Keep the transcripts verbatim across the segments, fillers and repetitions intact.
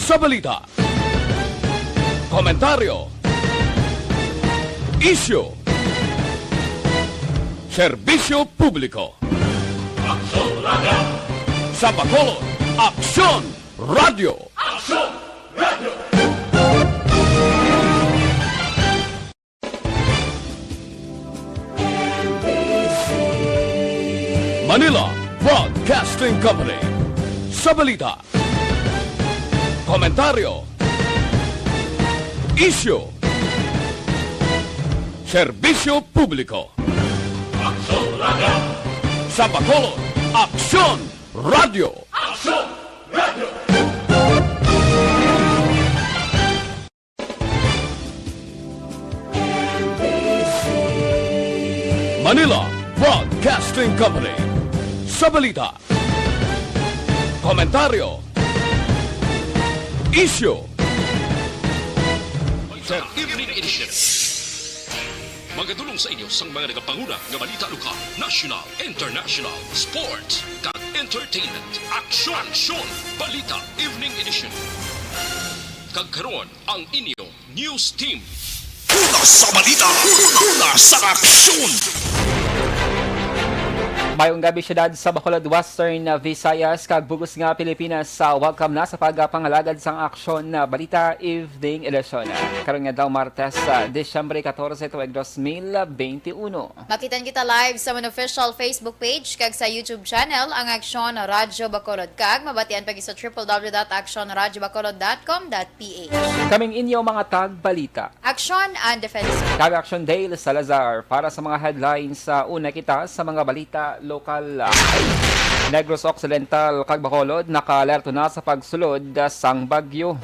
Sa balita, komentaryo, isyu, serbisyo publiko. Aksyon Radyo. Sa Bacolod, Aksyon Radyo. Aksyon Radyo. Manila Broadcasting Company. Sa balita, komentaryo, isyu, serbisyo publiko. Aksyon Radyo. Sa Bacolod, Aksyon Radyo. Aksyon Radyo. Manila Broadcasting Company. Sa balita, komentaryo, isyu, Evening Edition. Magadulong sa inyo sang mga nagapanguna nga balita lokal, national, international, sports, kag entertainment. Aksyon! Aksyon! Balita Evening Edition. Kag karon, ang inyo news team. Una sa balita, una sa aksyon. Mayong gabi, syudad sa Bacolod, Western Visayas, kag bug-os nga Pilipinas. Sa welcome na sa pagpangalagad sang aksyon na balita evening edition. Karon nga adlaw, Martes, sa Disyembre catorce, tuig dos mil benti uno. Makitan kita live sa amon official Facebook page kag sa YouTube channel, ang Aksyon Radyo Bacolod, kag mabatian pa gid sa triple W dot aksyon radyo bacolod dot com dot P H. Kaming inyo mga tagbalita. Aksyon and Defense. Kag Aksyon Dale Salazar para sa mga headlines. Sa una kita sa mga balita lokal. Negros Occidental kag Bacolod naka-alerto na sa pagsulod sang bagyo.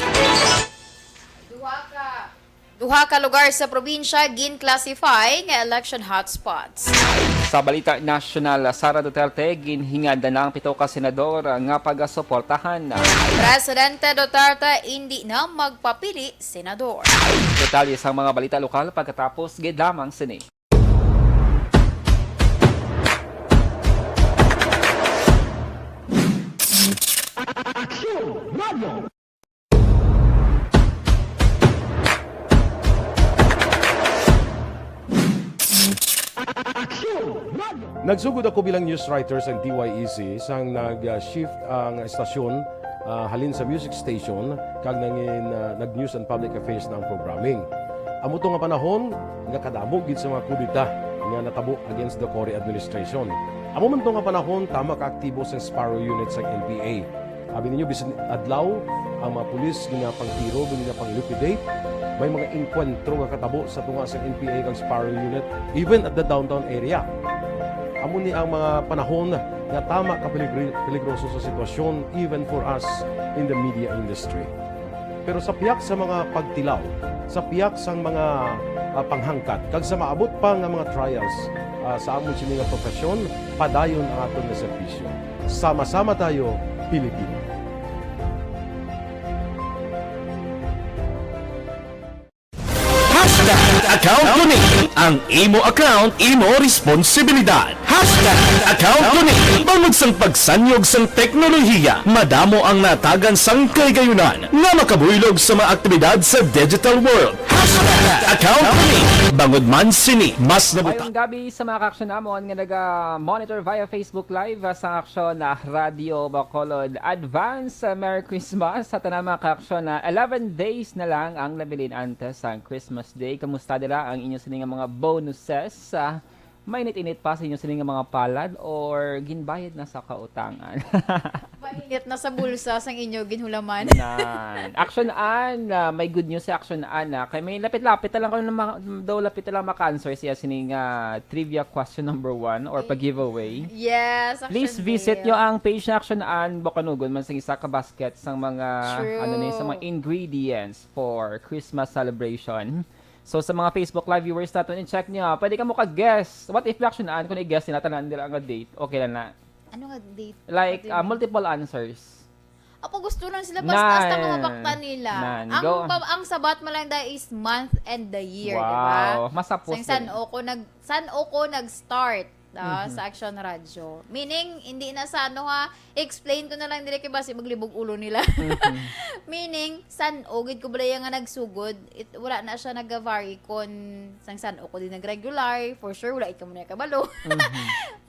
Duha ka Duha ka lugar sa probinsya gin-classify nga election hotspots. Sa balita nasyonal, Sara Duterte, ginhinganda na ang pito ka senador nga pagasuportahan. Presidente Duterte indi na magpapili senador. Detalye sang mga balita lokal pagkatapos gid lamang sini. Aksyon Radio. Nagsugod ako bilang news writer sang D Y E C sang nag-shift ang estasyon, ah, halin sa music station kag nangin, ah, nag-news and public affairs na ang programming. Amo to nga panahon nga kadamo gid sa mga kudeta nga natabo against the Cory administration. Amo man to nga panahon tama ka aktibo sang Sparrow Unit sang N P A. Abi ninyo, bisan adlaw, ang mga pulis ginapangtiro, ginapang-liquidate. May mga engkwentro nga katabo sa tunga sa N P A kag Sparrow Unit, even at the downtown area. Amo ni ang mga panahon nga tama ka peligri-, peligroso sa sitwasyon, even for us in the media industry. Pero sa pihak sa mga pagtilaw, sa pihak sang mga, ah, panghangkat, kag sa maabot pa nga mga trials, ah, sa amon sini nga profesyon, padayon ang aton nga serbisyo. Sama-sama tayo, Pilipino. Hashtag account ko ni. Ang imo account, imo responsibilidad. Hashtag account ko ni. Bangod sang pagsanyog sang teknolohiya, madamo ang natagan sang kahigayunan nga makabuylog sa mga aktibidad sa digital world. Hashtag account ko ni. Bangod man sini, mas nabuta. Mayong gabi sa mga kaaksyon namon nga naga-monitor via Facebook Live, ah, sa aksyon na Radio Bacolod. Advance, ah, Merry Christmas sa tanan mga kaaksyon. Na eleven days na lang ang nabilin antes sang Christmas Day. Kamusta dira ang inyo sini nga mga bonuses? Ah, mainit-init pa sa inyo sini nga mga palad or ginbayad na sa kautangan? Mainit na sa bulsa sang inyo ginhulaman. Nan. Action Ann, ah, may good news si Action Ann, ah. Kay may lapit-lapit na lang kami na ma-, daw lapit na lang maka-answer siya sining, ah, trivia question number one or Okay. pa-giveaway. Yes, Action Please visit Dale. nyo ang page na Action Ann Bokanugon man sa isa ka basket sang mga, True. ano ni, sa mga ingredients for Christmas celebration. So, sa mga Facebook Live viewers naton, i-check nyo. Pwede ka mo ka-guess. What if Action Ann, kung i-guess nila tanan dira nga date, okay lang na. Ano nga date? Like, What do you ah, mean? multiple answers. Apo, gusto lang sila basta-basta Nan. mga bakta nila. Nan. Ang Go. pa-, ang sabat mo lang dahil is month and the year, di ba? Wow, masapos Sang san din. o ko nag-, san o ko nag-start, ah, Mhm. sa Action Radyo. Meaning, hindi na sa ano ha, explain ko na lang dili kay basi maglibog ulo nila. Mhm. Meaning, san-o gid ko balaya nga nagsugod. It, wala na siya nag-vary kon sang san-o ko din nag-regular. For sure, wala ikaw mo na kabalo. Mhm.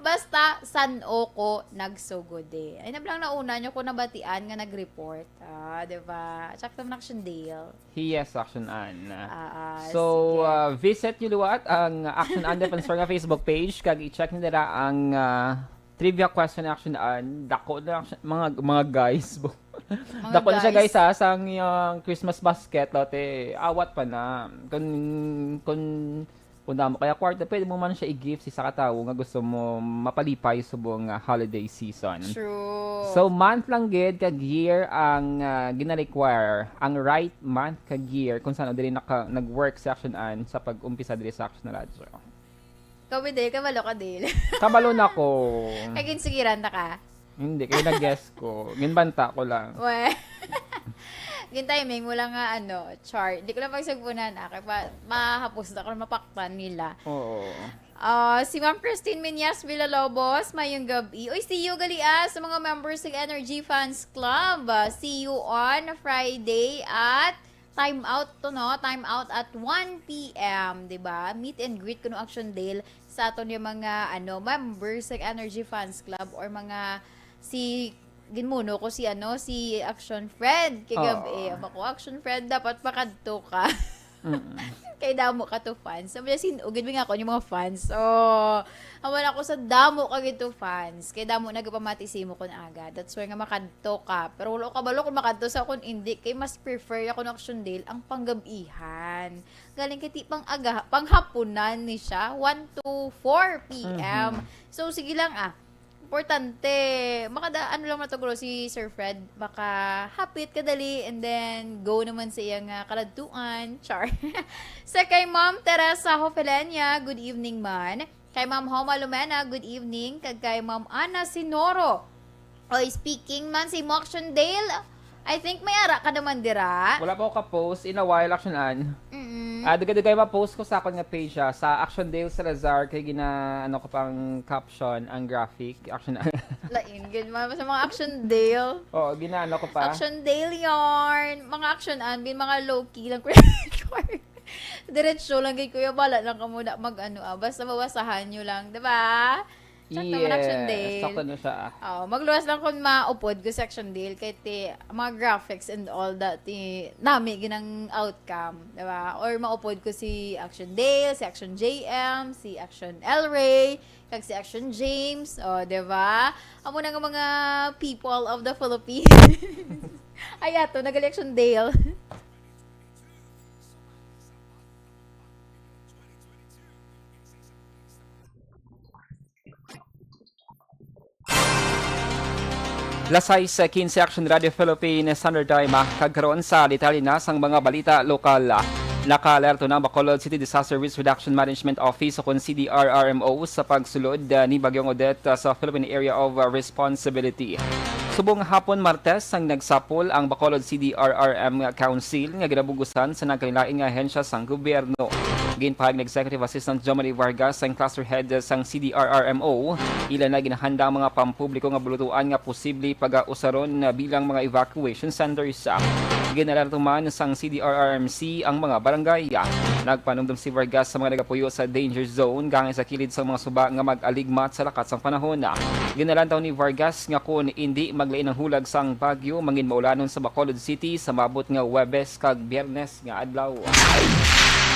Basta, san-o ko nagsugod eh. Ay, nablang nauna nyo ko nabatian nga nag-report. Ah, di ba? Check naman Action Dale. Yes, Action Ann. Ah, ah, So, sige. uh, visit nyo liwat ang Action Ann Defensor nga Facebook page kag i-check nyo nila ang uh, trivia question ni Action Ann. Dako na Action, mga, mga guys. Mga Dako na siya guys. guys ha, sang iyang Christmas basket, lote. Awat pa na. Kung, kung, kung damo kaya kwarta, pwede mo man siya i-gift sa isa ka tawo nga gusto mo mapalipay subong nga holiday season. True. So, month lang gid kag year ang ah, gina-require, ang right month kag year kung saan diri naka, nag-work si Action Ann sa pag-umpisa diri sa Action Radyo. Kami din, kabalo ka din. Kabalo na ko. Kay ginsigiran na ka. Hindi, kay nag-guess ko. Ginbanta ko lang. We. Gintiming mo lang nga, ano, chart. Hindi ko lang pagsagpunan, ah. Kaya pa, mahapos na ko, mapaktan nila. Oo. Ah, si Ma'am Christine Minyas Villalobos, mayong gabi. Uy, see you gali ah, sa mga members ng Energy Fans Club. Ah, see you on Friday at time out to, no? Time out at one p.m., di ba? Meet and greet kuno Action Dale sa aton yung mga, ano, members ng Energy Fans Club or mga si, ginmuno ko si, ano, si Action Fred. Kay Oo. gabi, aba ko, Action Fred, dapat pakadto ka. Mm. Kay damo ka to fans. Sabi niya, sin-, ugid nga ako yung mga fans. So, awan ako sa damo ka gito fans. Kay damo nagapamati sa imo kun aga. That's why nga makadto ka. Pero wala ko kabalo kung makadto sa kun hindi. Kay mas prefer ako ng Action Dale ang panggabihan. Galing kay ti pang aga, panghapunan ni siya. One to four p.m. Mhm. So, sige lang ah. Importante, makada-, ano lang na to, guro, si Sir Fred, makahapit kadali, and then go naman sa iyang ah, kaladtuan. Char. Sa kay Ma'am Teresa Hofelenia, good evening man. Kay Ma'am Homa Lumena, good evening. Kag kay Ma'am Ana Sinoro. Oy, speaking man si Moction Dale, I think may ara ka naman dira. Wala pa ako ka-post in a while, Action Ann. Mm-mm. Ah, dugay-dugay ma-post ko sa akon nga page, ah, sa Action Dale Salazar, kay gina-, ano ko pang caption, ang graphic, Action Ann. Lain, gid, ma-, sa mga Action Dale. Oo, ginaano ko pa. Action Dale yarn. Mga Action Ann, bin mga low-key lang ko record. Diretso lang gid, kuya, bala lang ka muna mag-ano, ah. Basta mabasahan nyo lang, di ba? Sakto man, Action Yes, Dale. sakto na siya. Oh, magluwas lang kung maupod ko si Action Dale kay ti mga graphics and all that ti nami ginang outcome, di ba? Or maupod ko si Action Dale, si Action J M, si Action El Rey, kag si Action James, oh, di ba? Amo na nga mga people of the Philippines. Ay, ato, nagali Action Dale. Las sais quince, Action Radio Philippines, Sandra Daima, kag karon sa detalye na sang mga balita lokal. Naka-alerto na ang Bacolod City Disaster Risk Reduction Management Office o kon C D R R M O sa pagsulod, ah, ni Bagyong Odette, ah, sa Philippine Area of, ah, Responsibility. Subong hapon Martes ang nagsapol ang Bacolod C D R R M Council nga ginabugusan sa nagkalain-lain nga ahensya sang gobyerno. Ginpahayag ni Executive Assistant Jomari Vargas, ang cluster head sang C D R R M O, ila na ginahanda ang mga pampubliko nga bulutuan nga posible pag-usaron bilang mga evacuation centers. Ginalarto man sang C D R R M C ang mga barangay. Nagpanumdom si Vargas sa mga nagapuyo sa danger zone, gangay sa kilid sang mga suba nga mag-aligmat sa lakat sang panahon. Ginalantaw ni Vargas nga kon indi maglain ang hulag sang bagyo, mangin maulanon sa Bacolod City sa maabot nga Huwebes kag Biyernes nga adlaw.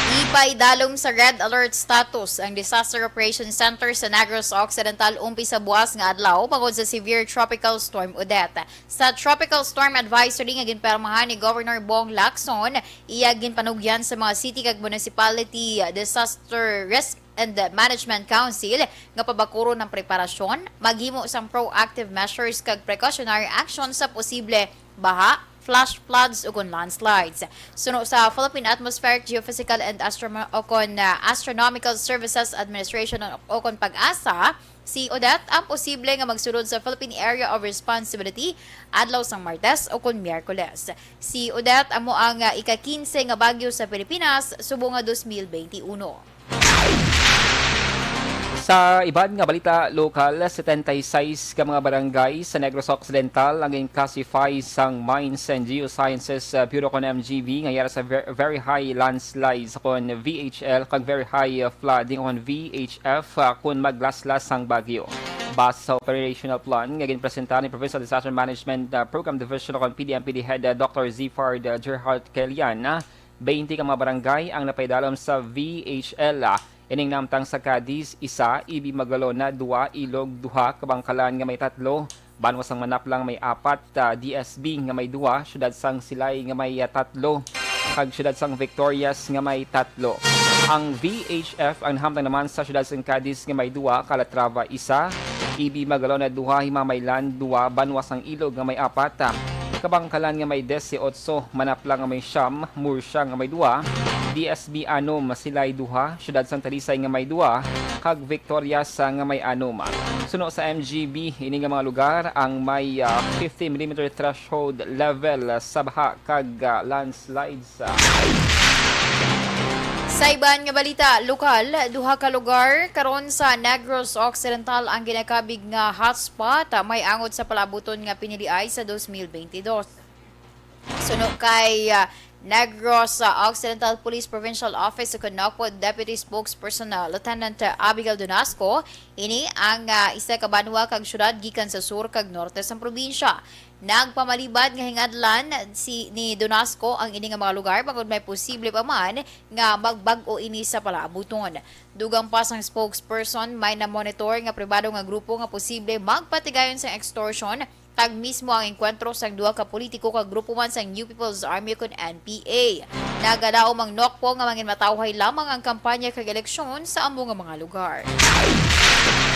Ipaidalom sa red alert status ang Disaster Operation Center sa Negros Occidental umpi sa buwas nga adlaw bangod sa severe Tropical Storm Odette. Sa Tropical Storm Advisory nga ginpermahan ni Governor Bong Lacson, iya ginpanugyan sa mga city kag municipality disaster risk and Management Council nga pabakuron ang preparasyon, maghimo sang proactive measures kag precautionary action sa posible baha, flash floods, ug kon landslides. Suno sa Philippine Atmospheric, Geophysical and Astrono-, o kon, ah, Astronomical Services Administration o, o kon PAGASA, si Odette ang posible nga magsulod sa Philippine Area of Responsibility adlaw sang Martes o kon Miyerkules. Si Odette amo ang, ah, ika-kinse nga bagyo sa Pilipinas subong nga dos mil benti-uno. Sa iban nga balita lokal, setenta y seis ka mga barangay sa Negros Occidental ang gin-classify sang Mines and Geosciences, uh, Bureau kon M G B nga yara sa ver-, very high landslides kon V H L kag very high, uh, flooding kon V H F, uh, kon maglaslas ang bagyo. Base sa operational plan nga ginpresenta ni Provincial Disaster Management, uh, Program Division kon P D M P D Head, uh, Doctor Zifard, uh, Gerhard Kelian, uh, twenty ka mga barangay ang napaidalom sa V H L. Ining nahamtang sa Cadiz, isa, Ibi Magalona, dua, Ilog, duha, Kabangkalan nga may tatlo, Banwa sang Manaplang may apat, ah, D S B nga may dua, Siyudad sang Silay nga may, ah, tatlo, kag Siyudad sang Victorias nga may tatlo. Ang V H F ang nahamtang naman sa Siyudad sang Cadiz nga may dua, Calatrava isa, Ibi Magalona duha, Himamaylan dua, Banwa sang Ilog nga may apat, ah, Kabangkalan nga may disiotso, Manaplang nga may siyam, Murcia nga may dua, D S B anom, Silay duha, Siyudad sang Talisay nga may dua, kag Victorias, ah, nga may anom. Suno sa M G B, ini nga mga lugar ang may, ah, fifty millimeter threshold level sa baha kag, ah, landslides. Sa iban nga balita, lokal, duha ka lugar karon sa Negros Occidental ang ginakabig nga hotspot, ah, may angot sa palaabuton nga piniliay sa dos mil bentidós. Suno kay, ah, Negros, ah, Occidental Police Provincial Office o kon NOCPO Deputy Spokesperson, ah, Lieutenant, ah, Abigail Donasco, ini ang, ah, isa ka banwa kag syudad gikan sa sur kag norte sang probinsya. Nagpamalibad nga hingadlan si, ni Donasco ang ini nga mga lugar bangod may posible pa man nga magbag-o ini sa palaabuton. Dugang pa sang spokesperson, may na-monitor nga pribado nga grupo nga posible magpatigayon sang extortion, kag mismo ang engkwentro sang duha ka politiko kag grupo man sang New People's Army kon N P A. Nagadaom ang NOCPO nga manginmatawhay lamang ang kampanya kag eleksyon sa amo nga mga lugar.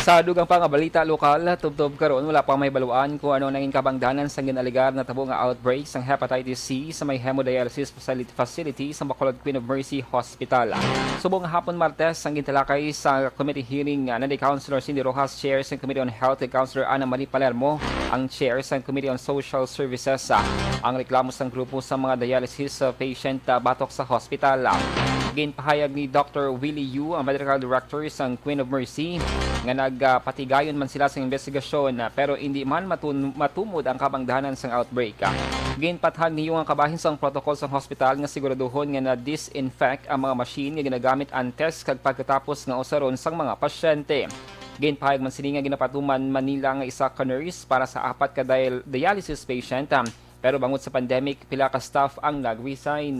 Sa dugang pa nga balita lokal, tubtob karon wala pa mahibaluan kung ano ang nangin kabangdanan sang gin-alegar natabo nga outbreak sang hepatitis C sa may hemodialysis facility, facility sa Bacolod Queen of Mercy Hospital. Subong nga hapon Martes ang gintalakay sa committee hearing, ah, na ni Councilor Cindy Rojas, chair sang Committee on Health, kag Councilor Ana Marie Palermo, ang chair sang Committee on Social Services, ah, ang reklamo sang grupo sa mga dialysis, ah, patient, ah, batok sa hospital. Ginpahayag ni Doctor Willie Yu, ang medical director sang Queen of Mercy, nga nagpatigayon man sila sa investigasyon, ah, pero indi man matun-, matumod ang kabangdanan sang outbreak. Ginpathan niyo nga kabahin sang protocol sang hospital nga siguraduhon nga na-disinfect ang mga machine nga ginagamit antes kag pagkatapos nga usaron sang mga pasyente. Ginpahayag man sini nga ginapatuman man nila nga isa ka nurse para sa apat ka dial-, dialysis patient, ah, pero bangod sa pandemic, pila ka staff ang nag-resign.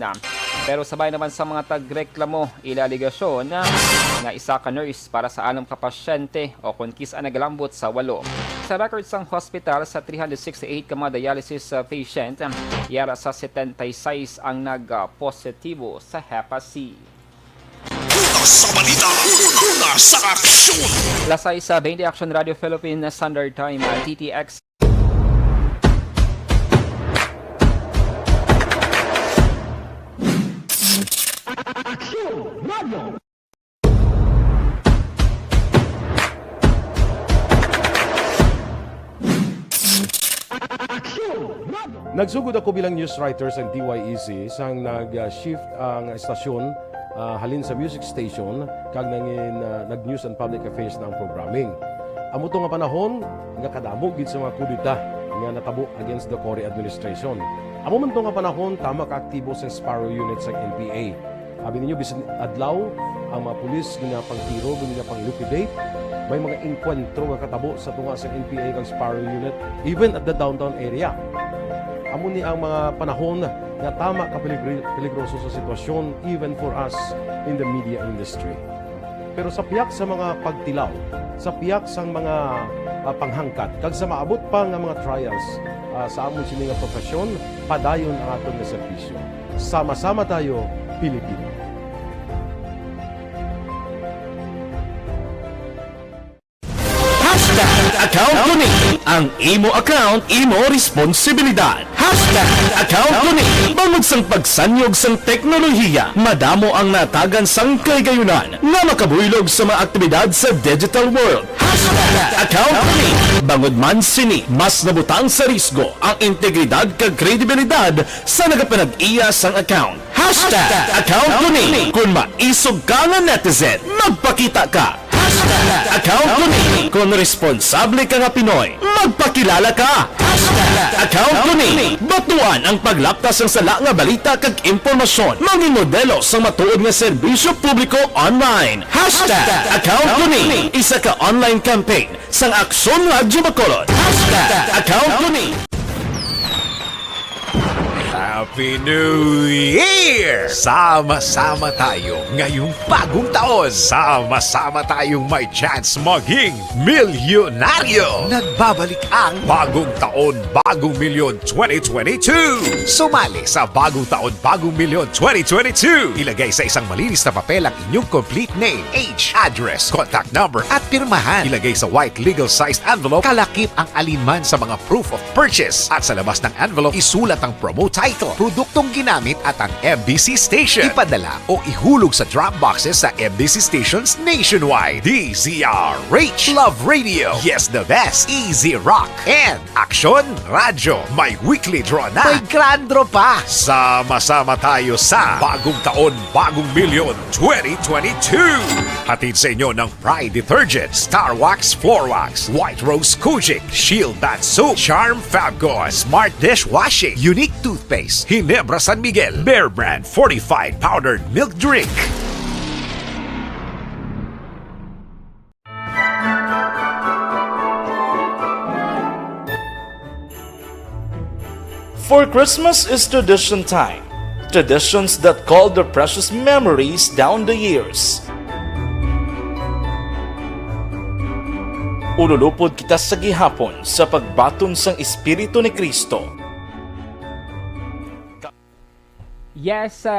Pero sabay naman sa mga tagreklamo, ila alegasyon nga isa ka nurse para sa anom ka pasyente o kon kis-a nagalambot sa walo. Sa record sang hospital, sa three hundred sixty-eight ka mga dialysis, uh, patient, yara sa setenta y seis ang nag-positibo sa Hepa C. Una sa balita, una sa aksyon. Las sais sa twenty, Action Radio Philippine Standard Time, uh, T T X. Aksyon Radio. Aksyon Radio. Nagsugod ako bilang news writer sa D Y E C sang nag-shift ang estasyon, ah, halin sa music station kag nangin, ah, nag-news and public affairs na ang programming. Amo to nga panahon nga kadamo gid sa mga kudeta nga natabo against the Cory administration. Amo man to nga panahon, tama ka aktibo sa Sparrow Unit sa N P A. Abi ninyo, bisan adlaw, ang mga pulis ginapangtiro, ginapang-liquidate. May mga engkwentro nga katabo sa tunga sa N P A kag Sparrow Unit, even at the downtown area. Amo ni ang mga panahon nga tama ka peligri-, peligroso sa sitwasyon, even for us in the media industry. Pero sa pihak sa mga pagtilaw, sa pihak sang mga, ah, panghangkat, kag sa maabot pa nga mga trials, ah, sa amon sini nga profesyon, padayon ang aton nga serbisyo. Sama-sama tayo, Pilipino. Hashtag account ko ni. Ang imo account, imo responsibilidad. Hashtag account ko ni. Bangod sang pagsanyog sang teknolohiya, madamo ang natagan sang kahigayunan nga makabuylog sa mga aktibidad sa digital world. Hashtag account ko ni. Bangod man sini, mas nabutang sa risgo ang integridad kag kredibilidad sa nagapanag-iya sang account. Hashtag account ko ni. Kung maisog ka nga netizen, magpakita ka. Account ko ni. Kon responsable ka nga Pinoy, magpakilala ka. Hashtag account ko ni. Batuan ang paglaptas sang sala nga balita kag impormasyon. Manginmodelo sang matuod nga serbisyo publiko online. Hashtag account ko ni. Isa ka online campaign sang Aksyon Radyo Bacolod. Hashtag account ko ni. Happy New Year! Sama-sama tayo ngayong bagong taon. Sama-sama tayong may chance maging milyonaryo. Nagbabalik ang Bagong Taon, Bagong Milyon twenty twenty-two. Sumali sa Bagong Taon, Bagong Milyon twenty twenty-two. Ilagay sa isang malinis na papel ang inyong complete name, age, address, contact number, at pirmahan. Ilagay sa white legal sized envelope, kalakip ang alinman sa mga proof of purchase. At sa labas ng envelope, isulat ang promo title, produktong ginamit at ang M B C station. Ipadala o ihulog sa drop boxes sa M B C stations nationwide. D Z R H, Love Radio, Yes the Best, Easy Rock, and Aksyon Radyo. May weekly draw na. May grand draw pa. Sama-sama tayo sa Bagong Taon, Bagong Milyon twenty twenty-two. Hatid sa inyo ng Pride Detergent, Star Wax Floor Wax, White Rose Kojic, Shield Bath Soap, Charm Fabcon, Smart Dishwashing, Unique Toothpaste, Ginebra San Miguel, Bear Brand Fortified Powdered Milk Drink. For Christmas is tradition time. Traditions that call their precious memories down the years. Ululupod kita sa gihapon sa pagbaton sang Espiritu ni Cristo. Yes, uh,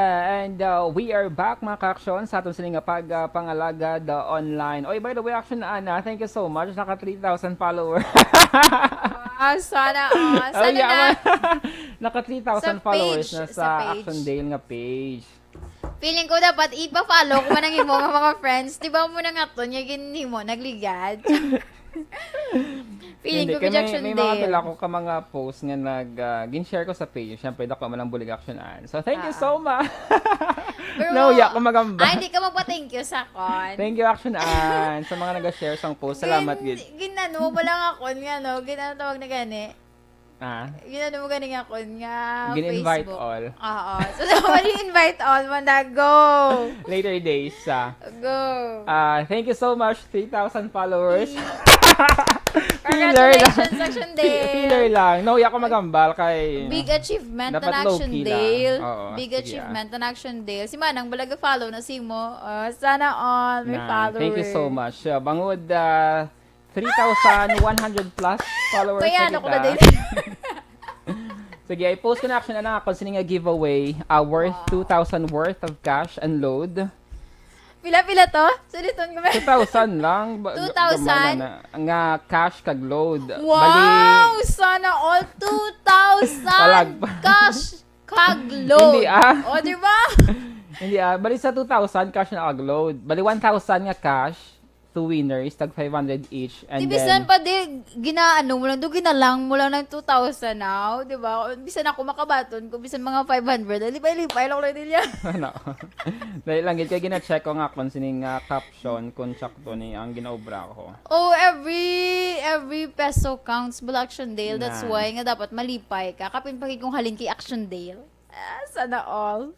and uh, we are back, mga ka-aksyon, sa aton sini nga pag, uh, pangalagad, uh, online. Oy, by the way, Aksyon Ana, thank you so much. Naka three thousand followers. Ah, sana all. Oh, sana yeah, na. Naka three thousand Sa followers page, na sa sa page. Aksyon Dale nga page. Feeling ko dapat ipa-follow ko man ang imo nga mga friends. Di ba mo na nga to, niya ginhimo, nagligad. Feeling Hindi, ko kay may, rejection may mga din. Pila ko ka mga post nga nag, ah, gin-share ko sa page. Siyempre, dako man ang bulig Action Ann. So, thank you Ah. so much. Pero, Nahuya ko magamba. Ay, hindi ka magpa-thank you sa kon. Thank you, Action Ann, sa mga nag-share sang post. Salamat, Gin-, gid. Ginano mo lang ako nga, no? Ginano tawag na gani? Ah? Ginano mo gani nga kon nga Gin-invite Facebook. all. Oo. So, dapat i-invite all mo na. Go! Later days, ah. Go. Ah, thank you so much, three thousand followers. Mm. Filler lang. Congratulations, Action Fi-, Dale. Filler lang. No, ako magambal kay Big achievement dapat na Action low-key lang. Dale. Oo, Big sige, ah. achievement na Action Dale. Si Manang Balaga follow na si mo. Ah, sana all may Na, followers. Thank you so much. Ah, bangod, ah, three thousand one hundred plus followers Kaya na ano ko na kita. din. Sige, i-post ko na Action Ann ang akon sini nga giveaway, ah, worth Wow. two thousand worth of cash and load. Pila, pila to? Suliton ko ba? Two thousand lang. Ba-, Two thousand? gamay na, nga cash kag load. Wow! Bali, Sana all two thousand Palag pa. cash kag load. Hindi, ah. O, di ba? Hindi, ah. Bali sa two thousand cash na kag load. Bali one thousand nga cash, two winners, tag five hundred each, and Di bisan then pa di, ginaano mo lang, do ginalang mo lang ng two thousand now, di ba? Bisan ako makabaton ko, bisan mga five hundred, lipay-lipay lang ko lang nila. Ano? Dahil lang, gid kay gina-check ko nga kung sining, ah, caption, kung sakto ni ang ginaobra ko. Oh, every, every peso counts, Bulaction Dale. That's Na. why nga dapat malipay ka. Kapin pa gid kung halin kay Action Dale. Ah, sana all.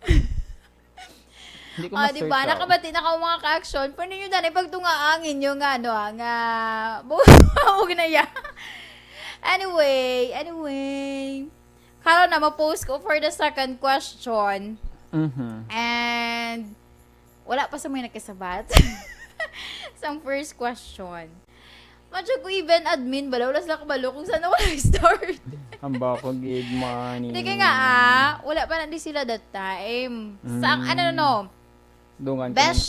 Hindi ko Ah, ma-search di ba? ako. Nakabati na ka, mga ka-action. Pwede nyo na ipagtunga ang inyo nga, ano, ah, nga, buog na ya. Anyway, anyway. Karon na, ma-post ko for the second question. Mhm. And, wala pa sa mga nagkasabat. Sa first question. Madyo ko even admin bala, wala sila kabalo kung saan ako nag-start. Ang bako gid, money. Hindi kay nga, ah, wala pa na di sila that time. Sa, Mm. ano, no, no. Dungan ka Besh,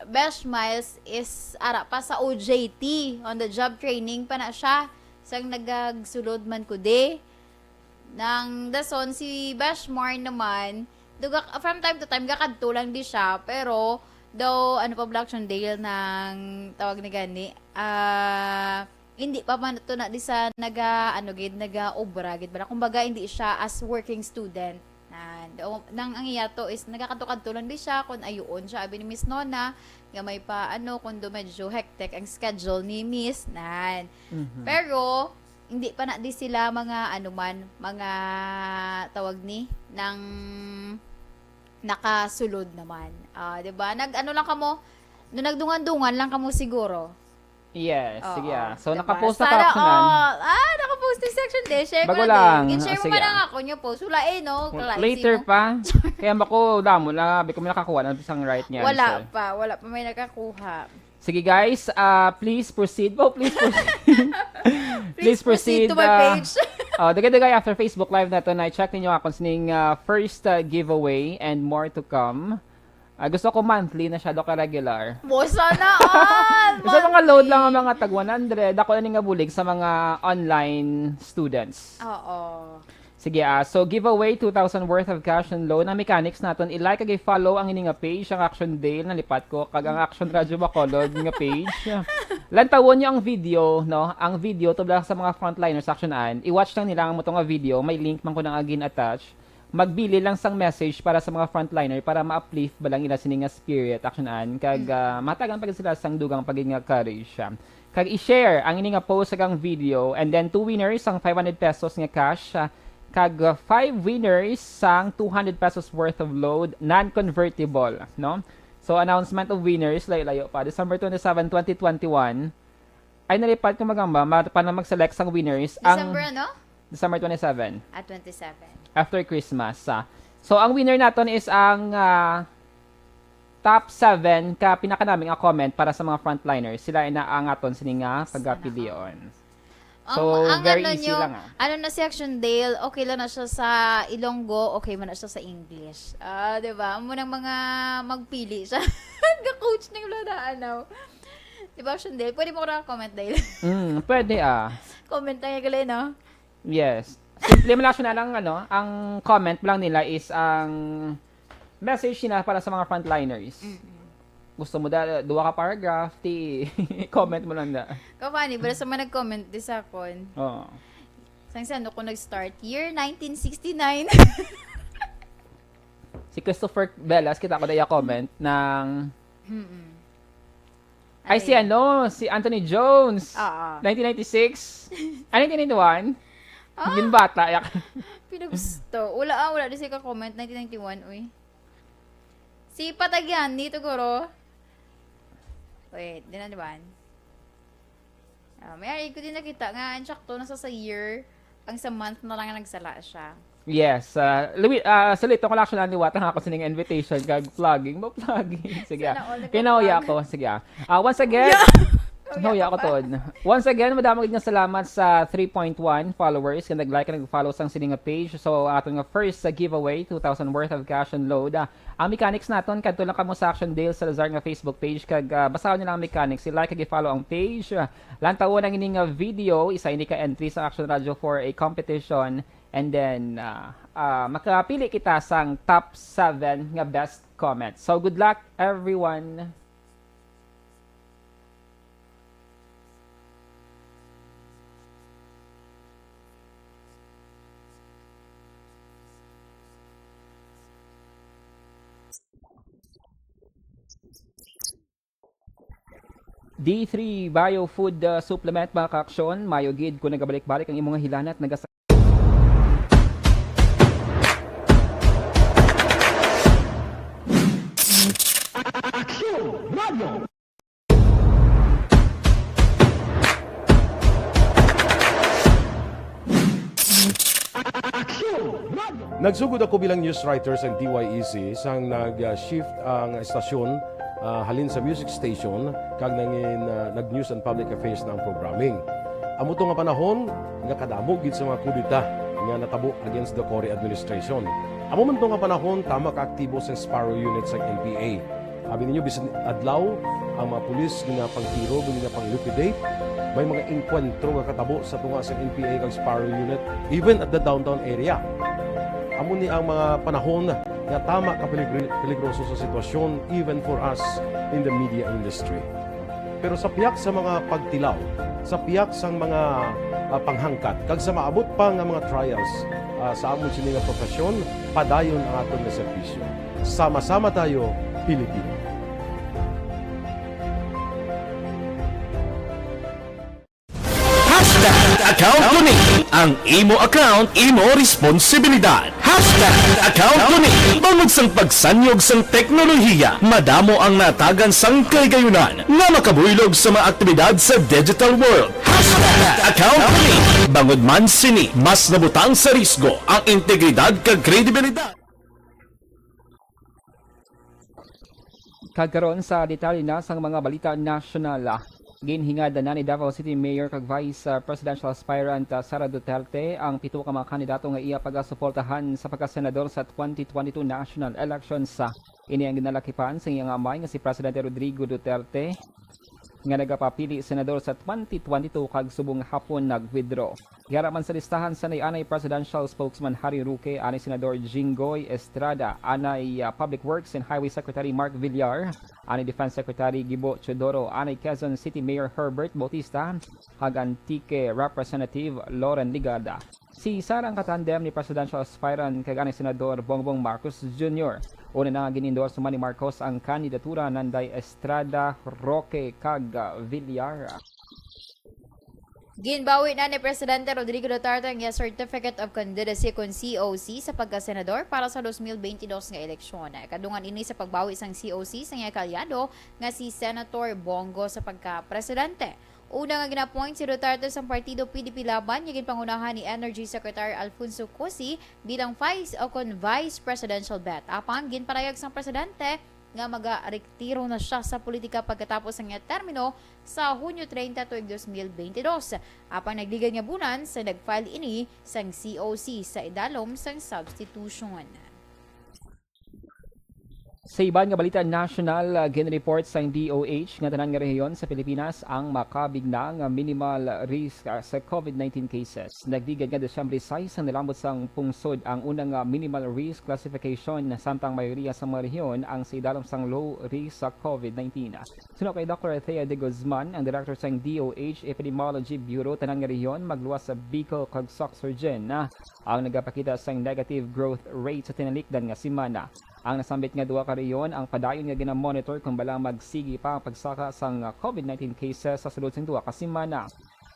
Besh Miles is ara pa sa O J T, on the job training pa na siya. Sang nagagsulod man ko di. Nang dason, si Bashmar naman, duga, from time to time, gakadto lang di siya, pero daw, ano pa, Black Shondale nang tawag ni gani, ah, hindi pa man to na di sa naga, ano gid, naga-obra gid bala. Kumbaga, hindi siya as working student. Yan. O, nang ang iya to is nagakadto-kadto lang di siya kung ayuon siya, abi ni Miss Nona, nga may pa, ano, kung do medyo hectic ang schedule ni Miss, nan. Mhm. Pero, hindi pa na di sila mga, ano man, mga tawag ni, nang nakasulod naman. Ah, di ba? Nag, ano lang kamo, no, nagdungan-dungan lang kamo siguro. Yes, sige Oo. ah. So, Diba? nakapost na Sana ka, Action Ann. all. Ah, nakapost ni Section Day. Share ko Bago na lang. Din. Share Ah, mo sige man ah. Ang ako nyo post. Wala eh, no? Well, Kalay later mo. pa. Kaya ako, damo na, abi ko may nakakuha na sang right niya. Wala pa. Wala pa may nakakuha. Sige guys, ah, please proceed. Oh, please proceed. Please proceed to my ah, page. Oh, dagay-dagay after Facebook Live na to, na-check ninyo akong sining ah, first ah, giveaway and more to come. Ah, gusto ko monthly na siya, do ka regular. Mo sana all! Sa mga load lang ang mga tag one hundred, ako na nga bulig sa mga online students. Oo. Sige, ah, so giveaway two thousand worth of cash and loan. Ang mechanics naton, i-like kag i-follow ang ini nga page, ang Action Dale, nalipat ko, kag ang Action Radyo Bacolod nga page. Lantawon niyo ang video, no? Ang video to ba sa mga frontliners, Action Ann. I-watch lang nila ang mo to nga video, may link man ko na again attach. Magbili lang sang message para sa mga frontliner para ma-uplift ba lang ila sini nga spirit, Action Ann, kag ah, matagan pa gid sila sang dugang pa gid nga courage. Ah. Kag i-share ang ini nga post kag ang video, and then two winners sang five hundred pesos nga cash, ah, kag ah, five winners sang two hundred pesos worth of load, non-convertible, no? So, announcement of winners, layo-layo pa. December twenty-seven, twenty twenty-one. Ay, nalipad ko magamba, ma- para mag-select sang winners. Ang December ano? December twenty-seven. Ah, twenty-seven. After Christmas. Ah. So, ang winner naton is ang ah, top seven ka pinakanami nga comment para sa mga frontliners. Sila na ang aton sini nga pagapilion. Ang, So, ang very ano easy nyo, lang ah. Ano na si Action Dale, okay lang na siya sa Ilonggo, okay man na siya sa English. Ah, di ba? Amo nang mga magpili siya. Ga-coach na yung wala na, ano. Di ba, Action Dale? Pwede mo ko na comment, Dale. Mm, pwede ah. Comment lang yung gali, no? Yes. Simple man lang siya na lang, ano, ang comment lang nila is ang message nila para sa mga frontliners. Gusto mo da, duwa ka paragraph, ti comment mo lang da. Kafani, bala sa mga nag-comment di sa akon. Oo. Sang saan ako nag-start? Year nineteen sixty-nine. Si Christopher Velas, kita ko na iya comment ng Mm-mm. Ay, si ano, si Anthony Jones. Oo. nineteen ninety-six? Ah, nineteen ninety-one? Ah. Ginbata, yak. Pinagusto. Wala ah, wala di siya ka-comment. Nineteen ninety-one, uy. Si Patagyan, dito guro. Wait, di na di ba? Ah, may ari ko din nakita nga, ang sakto na sa, sa year, ang sa month na lang ang nagsala siya. Yes. Uh, Louis, uh, salita ko lang actually, liwat lang ako sining invitation kag plugging mo, plugging. Sige. Sana all Kinahuya nagpa-plug. Ko. Sige. Ah, once again, Yeah. Nahuya ko, Tod. Once again, madamo gid nga salamat sa three point one followers nga nag-like kag nag-follow sang sini nga page. So, aton nga first sa giveaway, two thousand worth of cash and load. Ah, ang mechanics naton, kadto lang kamo sa Action Dale Salazar nga Facebook page kag ah, basahon nila ang mechanics, i-like kag i-follow ang page. Ah, lantawon ang ini nga video, isa ini ka entry sa Action Radio for a competition. And then, ah, ah, makapili kita sang top seven nga best comment. So, good luck, everyone! D three Bio Food uh, Supplement, mga ka-aksyon. Mayo gid kung nagabalik-balik ang imong hilanat, nagas- Nagsugod ako bilang news writer sa D Y E C sang nag-shift ang estasyon, ah, halin sa music station kag nangin, ah, nag-news and public affairs na ang programming. Amo to nga panahon nga kadamo gid sa mga kudeta nga natabo against the Cory administration. Amo man to nga panahon, tama ka aktibo sa Sparrow Unit sa N P A. Abi ninyo, bisan adlaw, ang mga pulis ginapangtiro, ginapang-liquidate. May mga engkwentro nga katabo sa tunga sa N P A kag Sparrow Unit, even at the downtown area. Amo ni ang mga panahon nga tama ka peligri-, peligroso sa sitwasyon, even for us in the media industry. Pero sa pihak sa mga pagtilaw, sa pihak sang mga, ah, panghangkat, kag sa maabot pa nga mga trials, ah, sa amon sini nga profesyon, Padayon ang aton nga serbisyo. Sama-sama tayo, Pilipino. Hashtag account ko ni. Ang imo account, imo responsibilidad. Hashtag account ko ni. Bangod sang pagsanyog sang teknolohiya, madamo ang natagan sang kahigayunan nga makabuylog sa mga aktibidad sa digital world. Hashtag account ko ni. Bangod man sini, mas nabutang sa risgo ang integridad kag kredibilidad. Kag karon sa detalye na sang mga balita nasyonal. Ginhingad na ni Davao City Mayor kag Vice, ah, Presidential Aspirant, ah, Sara Duterte ang pito ka mga kandidato nga iya pagasuportahan sa pagkasenador sa twenty twenty-two national elections. Ini ang ginalakipan sa iyang amay nga si Presidente Rodrigo Duterte, nga nagapapili senador sa twenty twenty-two kag subong hapon nag-withdraw. Yara man sa listahan sanay anay Presidential Spokesman Harry Roque, anay Senador Jinggoy Estrada, anay, ah, Public Works and Highway Secretary Mark Villar, anay Defense Secretary Gibo Teodoro, anay Quezon City Mayor Herbert Bautista, kag Antique Representative Loren Legarda. Si Sara ang katandem ni presidential aspirant kag anay Senador Bongbong Marcos Junior. Una na nga gin-endorse man ni Marcos ang kandidatura nanday Estrada, Roque, kag, ah, Villar. Ginbawi na ni Presidente Rodrigo Duterte ang iya Certificate of Candidacy, kon C O C, sa pagkasenador para sa dos mil bentidós nga eleksyon. Kadungan ini sa pagbawi sang C O C sa iya kaalyado nga si Senator Bongo sa pagka-presidente. Una nga gin-appoint si Duterte sang partido P D P Laban nga ginpangunahan ni Energy Secretary Alfonso Cusi bilang vice o kon vice presidential bet. Apang ginpanayag sang presidente nga magaretiro na siya sa politika pagkatapos sang iya termino sa Hunyo treinta tuig dos mil bentidós. Apang nagligad nga bulan sa nag-file ini sang C O C sa idalom sang substitution. Sa iban nga balita nasyonal, ah, gin-report sang D O H nga tanan nga rehiyon sa Pilipinas ang makabig na nga minimal risk, ah, sa COVID nineteen cases. Nagligad nga Disyembre sais ang nilambot sang pungsod ang una nga minimal risk classification, samtang mayoriya sa mga rehiyon ang sa idalom sang low risk sa COVID nineteen. Suno kay Doctor Thea de Guzman, ang director sang D O H Epidemiology Bureau, tanan nga rehiyon magluwas sa Bicol kag Soccsksargen, ah, ang nagapakita sang negative growth rate sa tinalikdan nga semana. Ang nasambit nga duha ka rehiyon ang padayon nga ginamonitor kon bala magsigi pa ang pagsaka sang COVID nineteen cases sa sulod sing duha ka semana.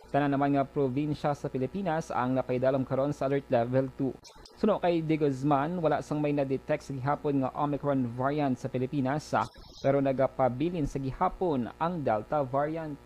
Tanan naman nga probinsya sa Pilipinas ang napaidalom karon sa Alert Level two. Suno kay De Guzman, wala sang may na-detect sa gihapon nga Omicron variant sa Pilipinas, ah, pero nagapabilin sa gihapon ang Delta variant.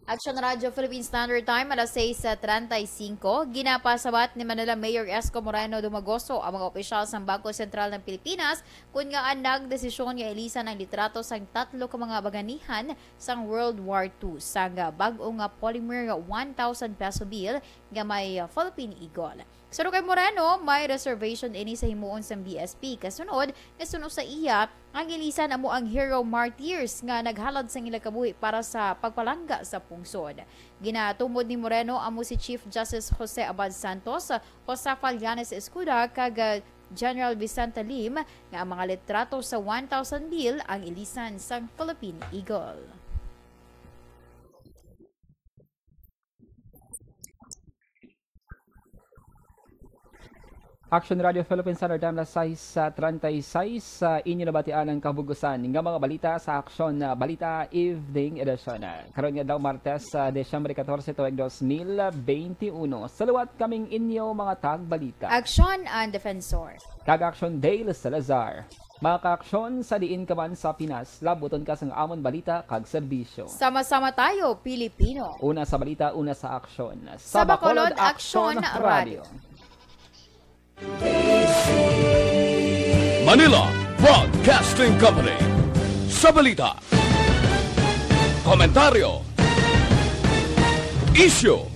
Action Radio Philippine Standard Time, alas sais treinta y cinco. Ginapasabat ni Manila Mayor Isko Moreno Dumagoso ang mga opisyal sang Bangko Sentral ng Pilipinas kon ngaa nagdesisyon nga ilisan ang litrato sang tatlo ka mga bayanihan sang World War two sang bag-o nga polymer one thousand peso bill nga may, uh, Philippine Eagle. Suno kay Moreno, may reservation ini sa himuon sang B S P, kasunod nga suno sa iya, ang ilisan amo ang hero martyrs nga naghalad sang ila kabuhi para sa pagpalangga sa pungsod. Ginatumod ni Moreno amo si Chief Justice Jose Abad Santos, Joseph Falianes Escuda, kag, uh, General Vicente Lim nga ang mga litrato sa one thousand bill ang ilisan sang Philippine Eagle. Action Radio Philippine Standard Time, alas sais treinta y seis, sa inyo nabatian ang kabugusan nga mga balita sa Action, ah, Balita Evening Edition. Karon nga daw Martes, sa Disyembre catorce, tuig dos mil veintiuno. Sa liwat kaming inyo mga tagbalita. Action ang Defensor. Kag Action Dale Salazar. Mga ka-aksyon, sa diin ka man sa Pinas, labuton ka sang amon balita kag serbisyo. Sama-sama tayo, Pilipino. Una sa balita, una sa aksyon. Sa Bacolod, Aksyon Radio. Manila Broadcasting Company. Sa balita, komentaryo, isyu,